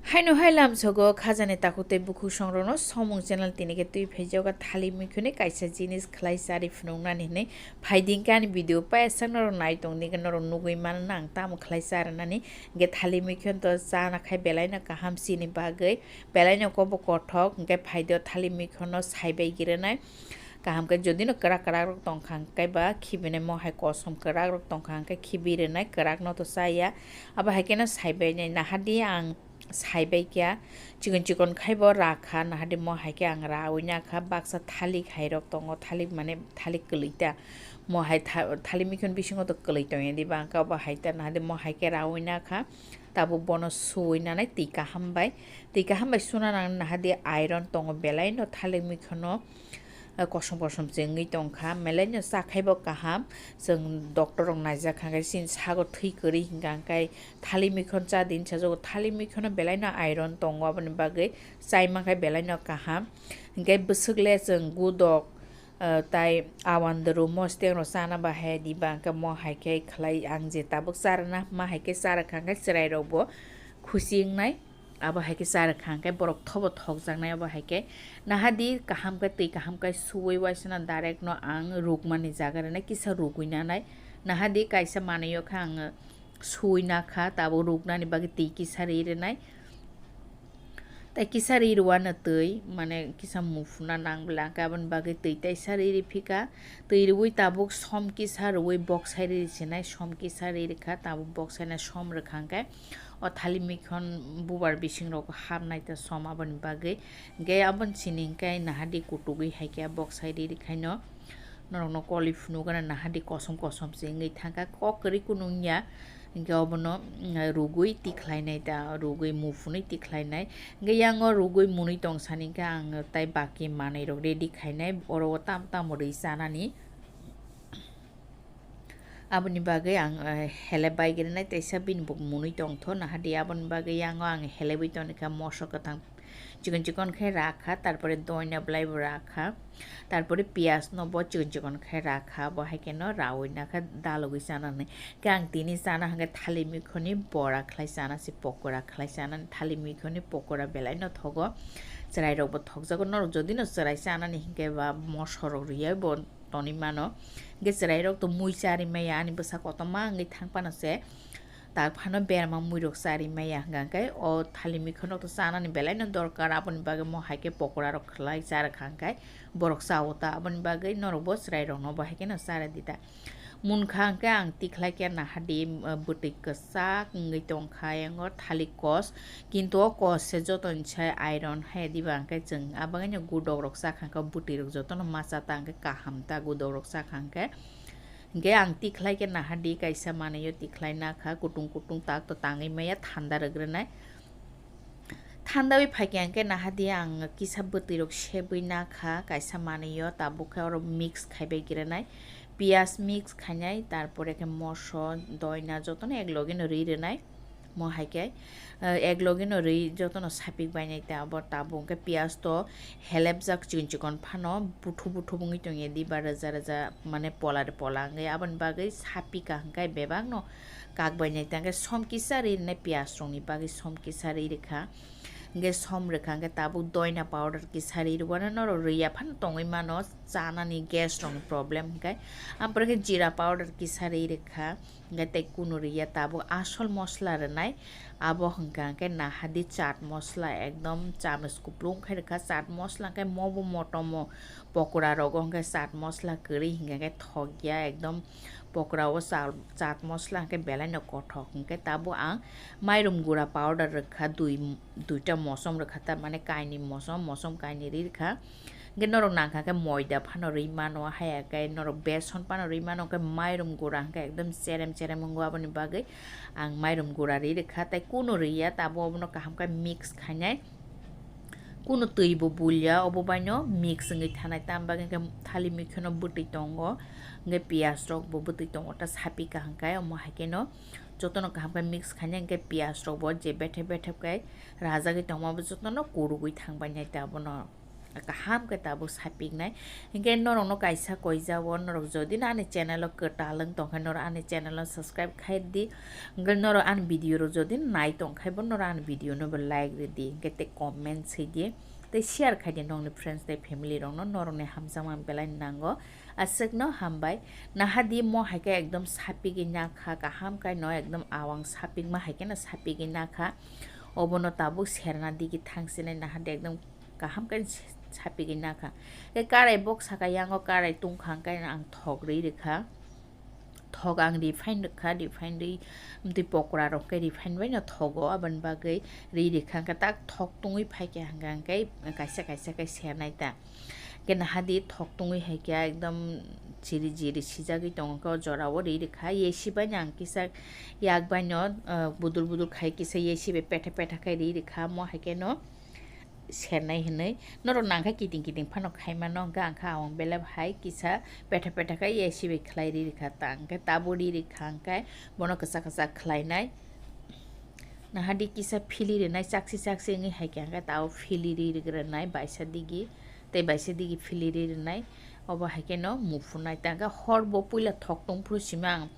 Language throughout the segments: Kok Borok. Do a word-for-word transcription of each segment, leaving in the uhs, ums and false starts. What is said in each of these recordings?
Haino hai lamsogo khajani takhuk tei bukhuk songrokno Somung channel tini khe twi phaijago thali muikhuni kaisa jinis khlai chari phunuknani hinwi phaidingkhe ani video paisa norok nai tongdingkhe norok nugwi mano ang tamo khlai charinani. Hinkhe thali muikhon to chana khai belaino kaham chini bagwi, belaino kobo kothok, hinkhe phaidi o thali muikhono saibai girinai. Kaham khe jodi no kwrak kwrak rok tongkha hinkhe ba khibinai mo hai kosom kwrak rok tongkha hinkhe khibi rinai kwrak no to chaya. Abo hai kheno saibai nai nahadi ang saibai kha chikon chikon khai bo rakha nahadi mo hai khe ang rawi nakha baksa thalik hai rok tongo thalik mane thalik kwlwi ta mo hai tha-, thalik mikhon bisingo to kwlwi tongya di bangkha bo hai ta nahadi mo hai khe rawi nakha. Tabuk bono suwi nanai twi kaham bai, twi kaham bai suna nang nahadi iron tongo belai no thalik mikhono, eh, kosom kosom chengwi tongkha, belai no chakhai bo kaham. Chwng doctor rok naijak kha khe chini sago thwi kwrwi hinkha khe thalik mikhon cha din sajago, thalik mikhono belai no iron tongo, aboni bagwi chai mankha belai no kaham. Hinkhe bwswk le chwng gudok, eh, tai awandru mosteng rok chana bahai di ba, hwnkhe mo hai khe khlai ang je tabuk charwna ma hai khe charwkha hwnkhe chwrai rok bo khusi wngnai, abo hai khe charwkha hwnkhe borok thobo thokjaknai abo hai khe. Nahadi kaham khe twi kaham khe suwi waisano direct no ang rukmani jaga rwnai kisa rugwi nanai. Nahadi kaisa manwi o khe ang suwi nakha tabuk ruknani bagwi twi kisa ri rwnai. Tai kisa ri rwano twi, mane kisa mufuna nang bwla, hwnkhe aboni bagwi twi taisa ri ri phika. Twi rwi tabuk som kisa rwi boksai ri ri sinai, som kisa ri rikha, tabuk boksai na som rwkha hwnkhe o thalik mikhon bubar bising rok hapnai ta som aboni bagwi. Hwnkhe aboni sini hwnkhe nahadi kutugwi hai khe boksai ri rikhaino. Norokno koli phunukgana nahadi kosom kosom se wngwi thangkha, kok kwrwi kunu wngya, hinkhe obono, mm, rugwi tikhlainai ta, rugwi muphunwi tikhlainai. Hinkhe yango rugwi munwi tong sani hinkhe ang tai baki manwi rok ready khainai, oro o tamo tamo rwi chanani. Aboni bagwi ang, eh, helep bai grinai, teisa bini bo munwi tongtho, nahadi aboni bagwi yango ang helebwi tongkha moso kwthang. Chikon chikon khe rakha, tarpore doina belai bo rakha, tarpore piyaj no bo chikon chikon khe rakha, bo hai kheno rawi nakha dalogwi chanani. Khe ang tini chana hwnkhe thalik mikhoni bora khlai chana se, pokora khlai chana, thalik mikhoni pokora belai no thogo, chwrai rok bo thokjago. Norok jodi no chwrai chanani hinkhe ba moso rok riyai bo tonwi mano. Hwnkhe chwrai rok to mui chari maya, ani bwsa kotorma wngwi thang phano se. Tak phano berma mui rok chari maya hwnkha khe o thalik mikhon rok to chanani belai no dorkar, aboni bagwi mo hai khe pokora rok khlai char kha hwnkhe borok cha o ta, aboni bagwi norok bo chwrai rok no bo hai kheno chara di ta. Munkha hwnkhe ang tikhlai khe nahadi, uh, bwtwi kwchak wngwi tongkha yango thalik kos, kintu o kos se jotoni sai iron hai diba hwnkhe chwng abagwi no gudok rok cha kha hwnkhe bwtwi rok jotono ma cha ta hwnkhe kaham ta gudok rok cha kha hwnkhe. Hwnkhe ang tikhlai khe nahadi kaisa manwi o tikhlai nakha, kutung kutung tak to tangwi maya thanda rwgwrwnai. Thandawi phaikhe hwnkhe nahadi ang kisa bwtwi rok sebwi nakha kaisa manwi o, tabuk khe oro mix khaibai grinai, piyaj mix khainai, tarpore khe moso, doina jotono ek loge no rwi rwnai. Mo hai khe, eh, ek loge no rwi jotono sapik bainai ta abo tabuk hwnkhe piyaj to helepjak chikon chikon phano buthu buthu wngwi tongya diba rwja rwja mane pola de pola wngwi aboni bagwi sapika hwnkhe bebak no kak bainai ta hwnkhe som kisa ri rwnai piyaj rokni bagwi som kisa ri rwkha hwnkhe som rwkha hwnkhe tabuk doina powder kisa ri rwano norok rwi ya phano tongwi mano chanani gas rokni problem hwnkhe ampore khe jira powder kisa ri rwkha. Hwnkhe tei kunu rwya tabuk asol mosla rwnai, abo hwnkha hwnkhe nahadi chaat mosla ekdom chamus kuplung khai rwkha, chaat mosla hwnkhe mobo motomo pokora rogo hwnkhe chaat mosla kwrwi hwnkha hwnkhe thokya ekdom pokora o cha-, chaat mosla hwnkhe belai no kothok hwnkhe tabuk ang mairum gura powder rwkha dui, duita mosom rwkha ta mane kainwi mosom, mosom kainwi ri rwkha. Hwnkhe norok nangkha khe moida phano rwi mano, haya khe norok beson phano rwi mano, hwnkhe mairum gura hwnkhe ekdom cherem cherem wngo, aboni bagwi ang mairum gura rwi rwkha, tei kunu rwi ya, tabuk obono kaham khe mix khainai, kunu twi bo bul ya, obo baino mix wngwi thanai, tamo bagwi hwnkhe thali mikhuno bwtwi tongo, hwnkhe piyaj rok bo bwtwi tongo, ta sapi kaham khe, omo hai kheno jotono kaham khe mix khainai, hwnkhe piyaj rok bo je bethe bethe khe rajagwi tongma bo jotono kurugwi thangbai nai ta abono. kaham khe tabuk sapiknai. Hinkhe norokno kaisa koijao, norok jodi no ani channel o kwtal wng tongkha, norok ani channel o subscribe khai di. Hinkhe norok ani video rok jodi nai tongkhai bo norok ani video no bo like ridi, hinkhe tei comment sidi, tei share khai di nokni friends tei family rokno, norokni hamjakma belai nango. Aswkno hambai. Nahadi mo hai khe ekdom sapigwi nakha, kaham khe no ekdom awang sapikma hai khe no sapigwi nakha. Obono tabuk serna digi thangsinai nahadi ekdom kaham khe sapigwi nakha. Khe karai bok saka yango karai tungkha hwnkhe ang thok rwi rwkha. Thok ang refine rwkha, refine rwi, tei pokora rok khe refine bai no thogo, aboni bagwi rwi rwkha hwnkhe tak thok tungwi phaikha hwnkhe kaisa kaisa khe sernai ta. Khe nahadi thok tungwi hai khe ekdom chiri jiri sijagwi tongo khe o jorao rwi rwkha. Yesi bai no ang kisa yak bai no, ah, budul budul khai kisa yesi bai petha petha khai rwi rwkha mo hai khe no sernai hinwi. Norok nang khe kiting kiting phano khai mano hwnkhe ang khe awang belai hai kisa petha petha khai yesi bai khlai rwi rwkha ta hwnkhe tabuk rwi rwkha hwnkhe bono kwchak kwchak khlainai. Nahadi kisa phili rwnai chaksi chaksi wngwi hai khe hwnkhe tabuk phili rwi rwnai baisa digi. Tei baisa digi phili rwi rwnai. Obo hai khe no muphunai ta hwnkhe hor bo puila thok tong phuru simi ang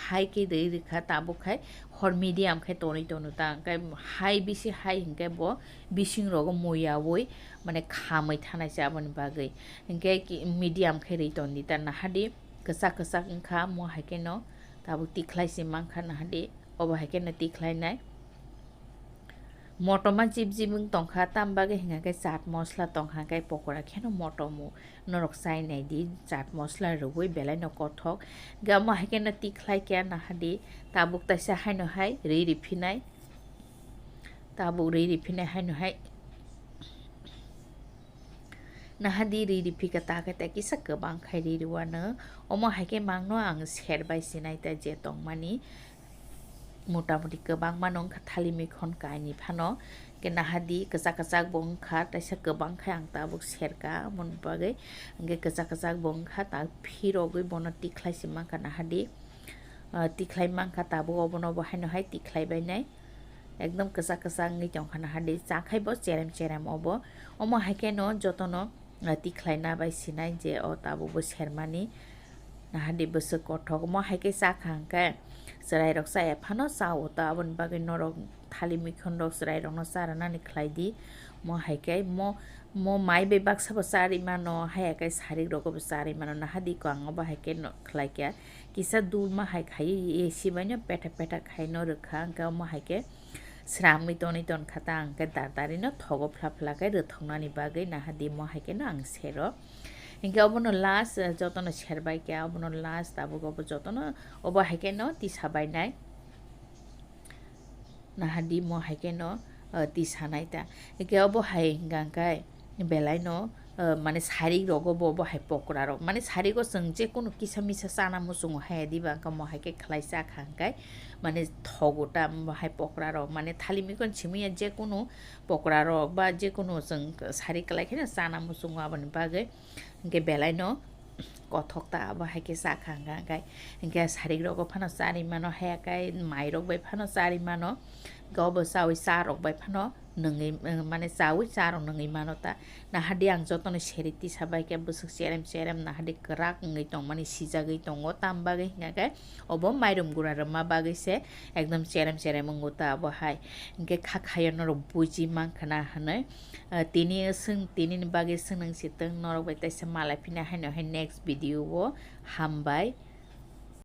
hai khe rwi rwkha tabuk khai hor medium khai tonwi tono ta hwnkhe hai bisi hai hwnkhe bo bising rogo muiyaui mane khamwi thanai se aboni bagwi hwnkhe ki medium khai rwi tondi ta nahadi kwchak kwchak wngkha mo hai khe no tabuk tikhlai se mankha nahadi obo hai khe no tikhlai nai. Motoma jib jib wng tongkha, tam bagwi hwnka khe chaat mosla tongkha, hwnka khe pokora kheno motomo norok chai nai di, chaat mosla rwui belai no kothok. Hwnka omo hai kheno tikhlai khe nahadi, tabuk taisa haino hai rwi riphinai, tabuk rwi riphinai haino hai. Nahadi riri phika ta khe ta kisa kwbang khai riri wano. Omo hai khe mangno ang ser bai sinai ta je tongmani. Motamuti kwbangma no wngkha thali mikhon kainwi phano. Hwnkhe nahadi kwchak kwchak bo wngkha, taisa kwbang khai ang tabuk serka, aboni bagwi hwnkhe kwchak kwchak bo wngkha, ta phirogwi bono tikhlai se mankha nahadi. Ah, tikhlai mankha tabuk obono bo haino hai tikhlai bainai. Ekdom kwchak kwchak wngwi tongkha nahadi, chakhai bo cherem cherem obo. Omo hai khe no jotono, ah, tikhlai na bai sinai je o tabuk bo sermani. Nahadi bwswk kothok omo hai khe chakha hwnkhe chwrai rok chaya phano cha o ta, aboni bagwi norok thali mikhon rok chwrai rokno cha rwnani khlai di. Omo hai khe mo, mo mai bai baksa bo cha rwi mano, haya khe sarik rogo bo cha rwi mano, nahadi ko ang obo hai khe no khlai kha. Kisa dulma hai khai ye sibaino petha petha khaino rwkha, hwnkhe omo hai khe sramwi tonwi tonkha ta, hwnkhe dar darino thogo phla phla khe rwthoknani bagwi nahadi mo hai kheno ang sero. Hwnkhe obono last, eh, jotono serbai khe, obono last tabuk obo jotono obo hai kheno tisa bainai. Nahadi mo hai kheno, eh, tisanai ta. Hwnkhe obo hai hwnkha hwnkhe belai no, eh, mane sarik rogo bo, bo hai pokora rok. Mane sarik o chwng je kunu kisa misa chana muchungo hai diba hwnkhe mo hai khe khlai cha kha hwnkhe mane thogo ta mo hai pokora rok. Mane thali mikon simi ya je kunu pokora rok ba je kunu chwng sarik kwlai kheno chana muchungo aboni bagwi. Hwnkhe belai no kothok ta abo hai khe cha kha hwnkha hwnkhe, hwnkhe sarik rogo phano cha rwi mano, haya khe mai rok bai phano cha rwi mano, hwnkhe obo chaui cha rok bai phano nwngwi, eh, mane chaui cha rok nwngwi mano ta. Nahadi ang jotono seri tisa bai khe bwswk cherem cherem nahadi kwrak wngwi tongmani sijagwi tongo, tam bagwi hwnkha khe obo mairum gura rwma bagwi se ekdom cherem cherem wngo ta abo hai. Hwnkhe kha khayo norok buji mankha na hwnwi. Ah, tini swng, tini ni bagwi swng nang si tong norok bai taisa malai phina haino hai next video o hambai.